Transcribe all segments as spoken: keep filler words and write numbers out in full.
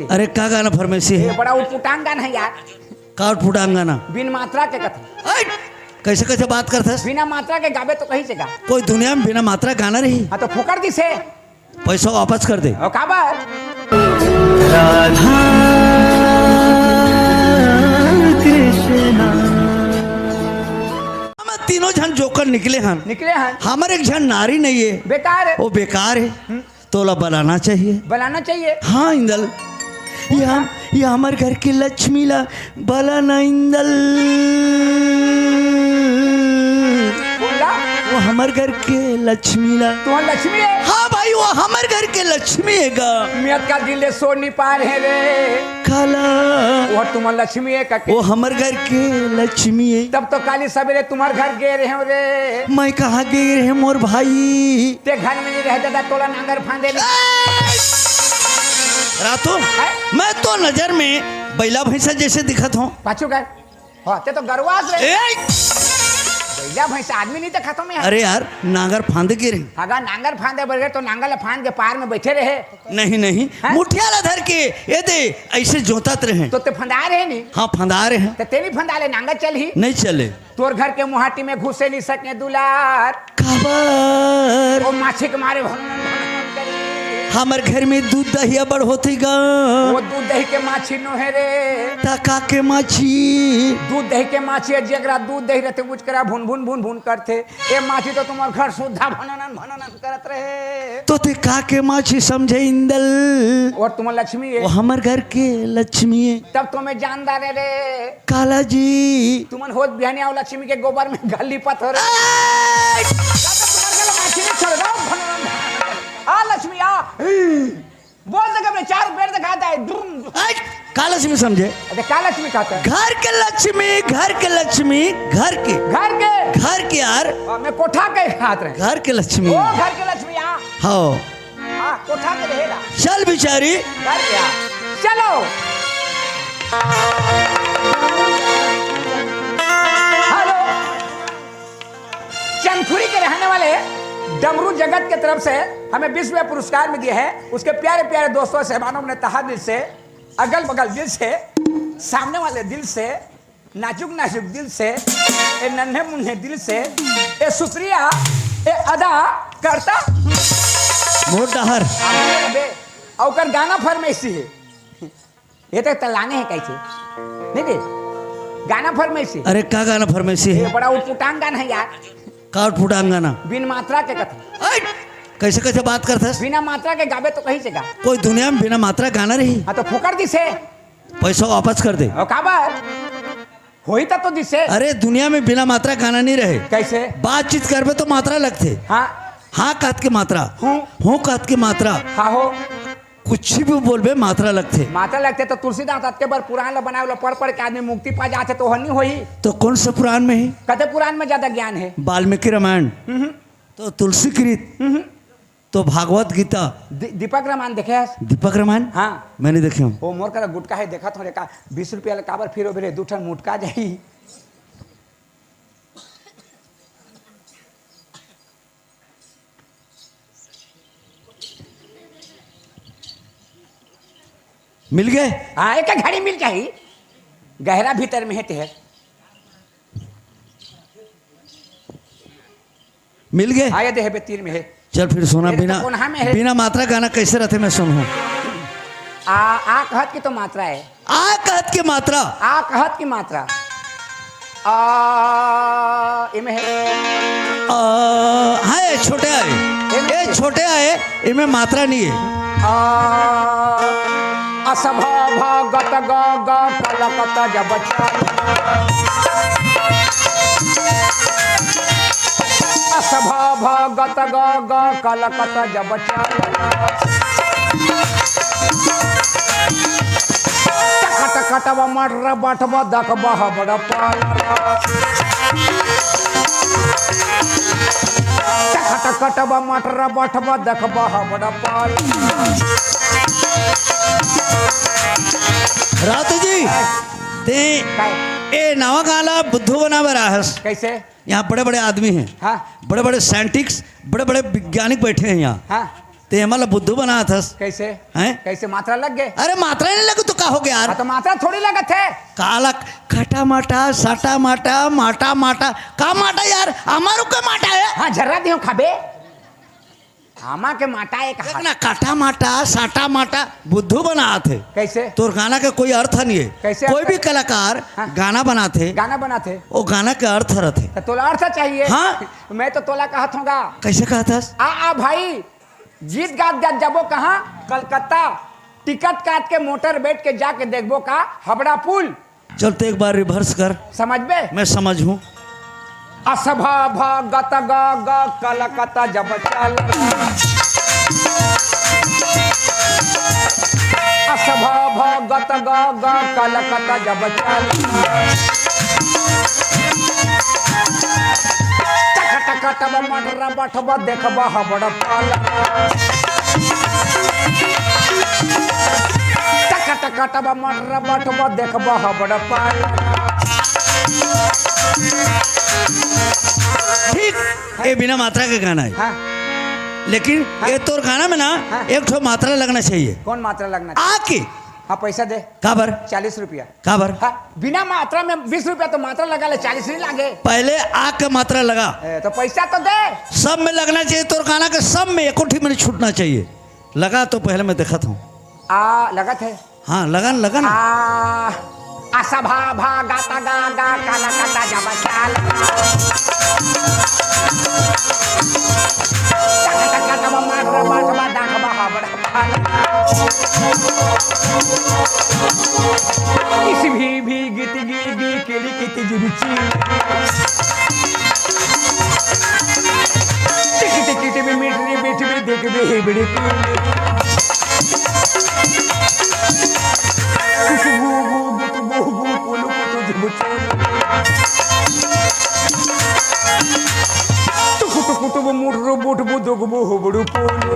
अरे, का गाना फरमाइशी ये हे? बड़ा उटपुटांग गाना है यार। का उटपुटांग गाना? बिन मात्रा के कथे। हट! कैसे कैसे बात करथस? बिना मात्रा के गाबे तो कहीं से गा। कोई दुनिया में बिना मात्रा गाना रही? हाँ, तो फोकट दिसे। पैसा वापस कर दे। ओ, काबर? राधा कृष्णा। हम तीनों झन जोकर निकले हन। निकले हन। हमर एक झन नारी नहीं है। बेकार है। वो बेकार है। हम्म। तोला बनाना चाहिए। बनाना चाहिए। हाँ इंदल, ये हम, ये हमर घर के लक्ष्मी ला बलाना इंदल। बोला? वो हमर घर के लक्ष्मी ला। तुम्हार लक्ष्मी है? हाँ भाई, वो हमर घर के लक्ष्मी है गा। मियत का दिल ले सोनी पार है रे। काला। वो तुम्हार लक्ष्मी है का? वो हमर घर के लक्ष्मी है। तब तो काली सवेरे तुम्हार घर गए रहे हो रे। मैं कहाँ गए रहे मोर भाई? ते घर में नहीं रह दादा, तोला नांगर फांदे नहीं। रातो, हैं? मैं तो नजर में बैला भैंसा जैसे दिखत हूँ। पाछू कर। हाँ, ते तो गरवास रे। ए! बैला भैंसा आदमी नहीं देखा तो मैं। अरे यार, नांगर फांद के रहे। अगर नांगर फांदे बरगे तो नांगर ला फांद के पार में बैठे रहे। नहीं, नहीं, हैं? मुठिया ला धर के, ये दे, ऐसे जोतात रहे। तो ते फंदा रहे नहीं। हाँ, फंदा रहे हैं। तो ते नहीं फंदा ले, नांगर चल ही। नहीं चले। तोर घर के मुहाटी में घुसे नहीं सके दुलार। काबर? वो माछी के मारे भन, भन, भन, भन करी। हमर घर में दूध दही अबड़ होथे गा। वो दूध दही के माछी नो है रे। त का के माछी? दूध दही के माछी है, जेकरा दूध दही रहते, उचकरा भुन, भुन, भुन, भुन करथे। ए माछी तो तुम्हार घर सुद्धा भननन, भननन करत रहे। तो ते का के माछी समझे इंदल? और तुम्हार लक्ष्मी है। वो हमर घर के लक्ष्मी है। तब तो मैं जानदार है रे। काला जी। तुमन होत बिहानी आओ लक्ष्मी के गोबर में गली पत्थर। ए! दादा, तुम्हार गला माछी नहीं छोड़ रहा हूँ, भनन। आ लक्ष्मी आ। बोल दे कब रे, चार पैर दिखाता है। दुम। ए! का लक्ष्मी समझे? अरे का लक्ष्मी कहता है? घर के लक्ष्मी, घर के लक्ष्मी, घर के। घर के? घर के यार। हाँ, मैं कोठा के हाथ रहे। घर के लक्ष्मी। ओ, घर के लक्ष्मी आ। हाँ। हाँ, कोठा के रहेला। चल बिचारी। कर क्या? चलो। हेलो। चंदखुरी के रहने वाले डमरू जगत के तरफ से हमें विश्व पुरस्कार में दिए हैं। उसके प्यारे प्यारे दोस्तों, साहबानों ने तहा दिल से, अगल बगल दिल से, सामने वाले दिल से, नाजुक नाजुक दिल से, ए नन्हे मुन्ने दिल से, ए शुक्रिया, ए अदा करता। मोर डहर। अबे, अउ कर गाना फरमाइशी हे। ये तो तलाने हे कैसे? नहीं दे। गाना फरमाइशी। अरे का गाना फरमाइशी हे? ये बड़ा उटपुटांग गाना है यार। का उटपुटांग गाना? बिन मात्रा के कथे। अरे, कैसे कैसे बात करथस? बिना मात्रा के गाबे तो कहीं से गा। कोई दुनिया में बिना मात्रा गाना रही? हाँ, तो फोकट दिसे। पैसा वापस कर दे। ओ, काबर? होई त तो दिसे। अरे, दुनिया में बिना मात्रा गाना नहीं रहे। कैसे? बातचीत करबे तो मात्रा लगथे। हाँ। हाँ कहत के मात्रा। हूँ। हूँ कहत के मात्रा। हाँ हो। कुछ भी बोलबे, मात्रा लगथे। मात्रा लगथे तो तुलसीदास अतके बर पुराण ल बनाए ल पढ़ पढ़ के आदमी मुक्ति पा जाथे, तो ओहर नहीं होही। तो कौन से पुराण में हे? कते पुराण में ज्यादा ज्ञान हे? वाल्मीकि रामायण। हम्म। तो तुलसी कृत। हम्म। तो भागवत गीता। दि-, दीपक रामायण देखे हस? दीपक रामायण? हाँ। मैं नहीं देखे हूँ। ओ मोर करा गुटका हे, देखत हूँ रे का, बीस रुपया ले काबर फिर ओबे रे, दू ठन मुटका जाही। मिल गए? हाँ, एक घड़ी मिल जाही। गहरा भीतर में हे तेहर। मिल गए? हाँ, ये दे हे बे, तीर में हे। चल फिर सुना, ये तो बिना, कोनहा में हे। बिना मात्रा गाना कैसे रहथे, मैं सुनहूँ। आ, आ कहत की तो मात्रा हे। आ कहत की मात्रा। आ कहत की मात्रा। आ, इमे हे। आ, हाँ, ये छोटे आए। इमे ये हे। छोटे आए। इमे मात्रा नहीं हे। आ, असभ भगत ग ग कलकत जब चाल। असभ भगत ग ग कलकत जब चाल। टखट कटब मटर बटब दख बहबड़ पाल। टखट कटब मटर बटब दख बहबड़ पाल। रातू जी, ते काय? ए नवा गाना बुद्धू बना बर आहस। कैसे? यहाँ बड़े-बड़े आदमी हैं, हाँ। बड़े-बड़े साइंटिस्ट, बड़े-बड़े वैज्ञानिक बैठे हैं यहाँ। हाँ। ते हमला बुद्धू बनात हस। कैसे? हैं? कैसे मात्रा लग गए? अरे मात्रा नहीं लगे तो का हो गया यार? हाँ, तो मात्रा थोड़ी लगत है। काला खटा माटा, साटा माटा, माटा माटा, का माटा यार? हमारू का माटा है? हाँ, झर्रा दियो खाबे। आमा के माटा एक देख हाथ। ना, काटा माटा, साटा माटा, बुद्धू बनात है। कैसे? तोर गाना के कोई अर्थ नहीं है। कैसे कोई अर्थ भी है? कलाकार हाँ। गाना बनात है, गाना बनात है। वो गाना के अर्थ रहते। तो तोला अर्थ चाहिए। हाँ। मैं तो तोला कहत होगा। कैसे कहत हस? आ, आ भाई, गीत गात गात जाबो कहाँ? कलकत्ता। टिकट काट के मोटर बैठ के जाके देखबो का? हावड़ा पुल। चल, तो एक बार रिवर्स कर। समझबे? मैं समझ हूँ। असभा भगत ग ग कलकत्ता जब चल। असभा भगत ग ग कलकत्ता जब चल। टक टक टब मटर बठब देखब हावड़ा पाल। टक टक टब मटर बठब देखब हावड़ा पाल। ठीक, ये बिना मात्रा के गाना है। हाँ। लेकिन हाँ। ये तोर गाना में ना हाँ। एक ठो मात्रा लगना चाहिए। कौन मात्रा लगना चाहिए? आके। हाँ, पैसा दे। काबर? चालीस रुपया। काबर? हाँ, बिना मात्रा में बीस रुपया तो मात्रा लगा ले, चालीस नहीं लागे। पहले आ के मात्रा लगा। ए, तो पैसा तो दे। सब में लगना चाहिए तोर गाना के, सब में एको ठी में नहीं छूटना चाहिए। लगा तो पहले मैं देखत हूँ। आ, लगत है। हाँ, लगा न, लगा न। आ, असभा भा गा ता गा गा काला काटा जब चाल। टक टक टब मार रे बास बा डाक बा हावड़ा पाल। इस भी भी गीत गी गी केड़ी कित जुरुचि। टिक टिक टिक भी मिट रे बैठ भी देख भी हे बड़े पी। खुशबू बू गुट बू बू पुलु कुतु जुरुचि। टुकु टुकु टुबु मुट रो बुट बु दुगबु हुबड़ू पुलु।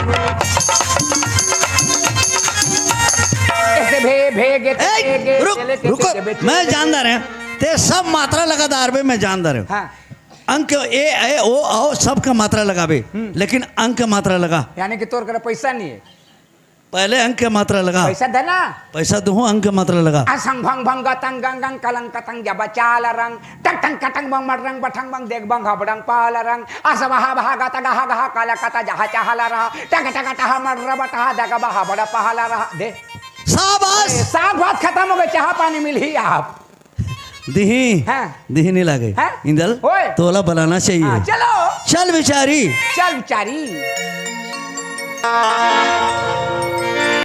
ऐसे भे भे गे ए, रुक, रुको, मैं जानदार है। ते सब मात्रा लगातार बे, मैं जानदार हूँ। हाँ। अंक ए, ए, ओ, औ, सबके मात्रा लगाबे, हम्म। लेकिन अंक मात्रा लगा। यानी कि तोर करे पैसा नहीं है। पहले अंक के मात्रा लगा। पैसा देना। पैसा दूँ, अंक के मात्रा लगा। असंग भंग भंग गतंग गंग गंग कलंग कतंग जब चाल रंग टंग टंग कटंग बंग मट रंग बठंग बंग देख बंग हबड़ंग पाल रंग असवहा बहा गत गहा गहा काला कता जहा चाहला रहा टग टग टहा मर रबटहा दग बहा बड़ पहला रहा। दे। शाबाश। ए, साग भात खत्म हो गए, चाह पानी मिलही आप। दिही। हाँ। दिही नहीं लागे। हाँ? इंदल, ओए। तोला बुलाना चाहिए। हाँ, चलो। चल बिचारी। चल बिचारी।